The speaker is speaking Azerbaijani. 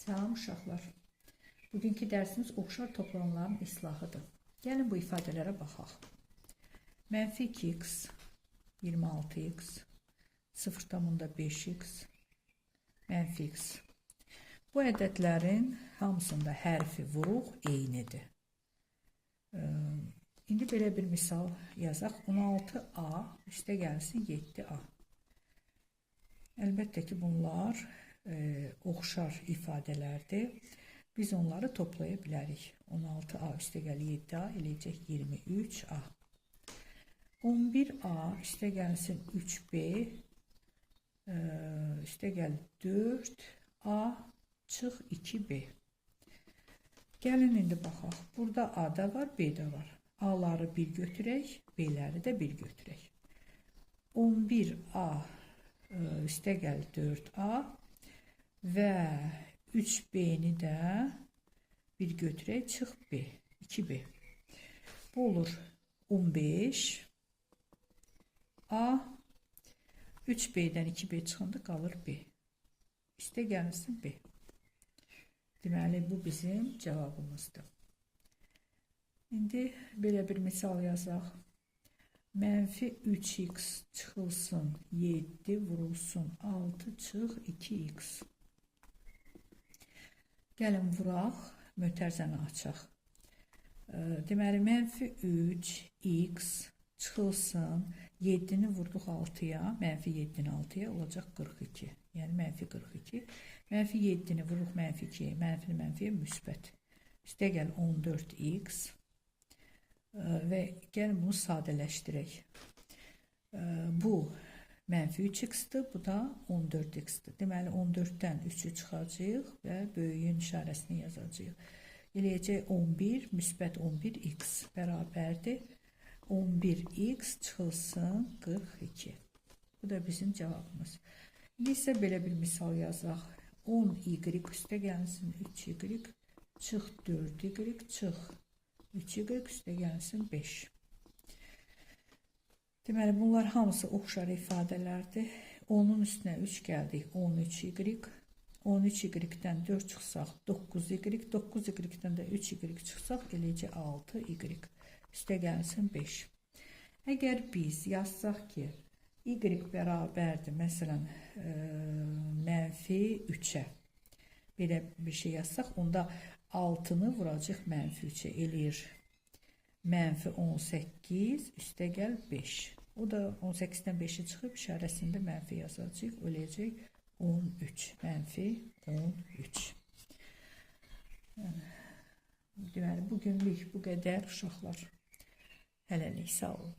Salam uşaqlar. Bugünkü dərsimiz oxşar toplamların islahıdır. Gəlin bu ifadələrə baxaq. Mənfi 2x, 26x, 0,5x, mənfi x. Bu ədədlərin hamısında hərfi vuruq eynidir. İndi belə bir misal yazaq. 16a üstə gəlsin 7a. Əlbəttə ki, bunlar oxşar ifadələrdir. Biz onları toplaya bilərik. 16a üstə gəl 7a eləyəcək 23a. 11a üstə gəlsin 3b üstə gəl 4a çıx 2b. Gəlin indi baxaq. Burada a da var, b də var. A-ları 1 götürək, b-ləri də 1 götürək. 11a üstə gəl 4a və 3b-ni də 1 götürək, çıx b, 2b. Bu olur 15 a 3b-dən 2b çıxanda qalır b. Üstə gəlsin b. Deməli, bu bizim cavabımızdır. İndi belə bir misal yazaq. Mənfi 3x çıxılsın 7 vurulsun 6 çıx 2x. Gəlin vuraq, mötərizəni açaq. Deməli, mənfi 3x çıxılsın 7-ni vurduq 6-ya, mənfi 7-ni 6-ya olacaq 42. Yəni, mənfi 42. Mənfi 7-ni vuruq mənfi 2-yə, mənfini mənfiyə müsbət. Üstə gəl 14x və gəlin bunu sadələşdirək. Bu mənfi 3x-dir, bu da 14x-dir. Deməli, 14-dən 3-ü çıxacağıq və böyüyün işarəsini yazacağıq. Eləyəcək 11, müsbət 11x bərabərdir. 11x çıxılsın 42. Bu da bizim cavabımız. İndi isə belə bir misal yazaq. 10y üstə gəlsin 3y, çıx 4y, çıx 3y üstə gəlsin 5. Deməli, bunlar hamısı oxşar ifadələrdir. 10-un üstünə 3 gəldik, 13y. 13y-dən 4 çıxsaq 9y, 9y-dən də 3y çıxsaq eləyəcək 6y. Üstə gəlsin 5. Əgər biz yazsaq ki, y bərabərdir, məsələn, mənfi 3-ə. Belə bir şey yazsaq, onda 6-nı vuracaq mənfi 3-ə, eləyir. Mənfi 18, üstə gəl 5. O da 18-dən 5-i çıxıb, işarəsində mənfi yazacaq, eləyəcək 13, mənfi 13. Deməli, bugünlük bu qədər uşaqlar. Hələlik, sağ olun.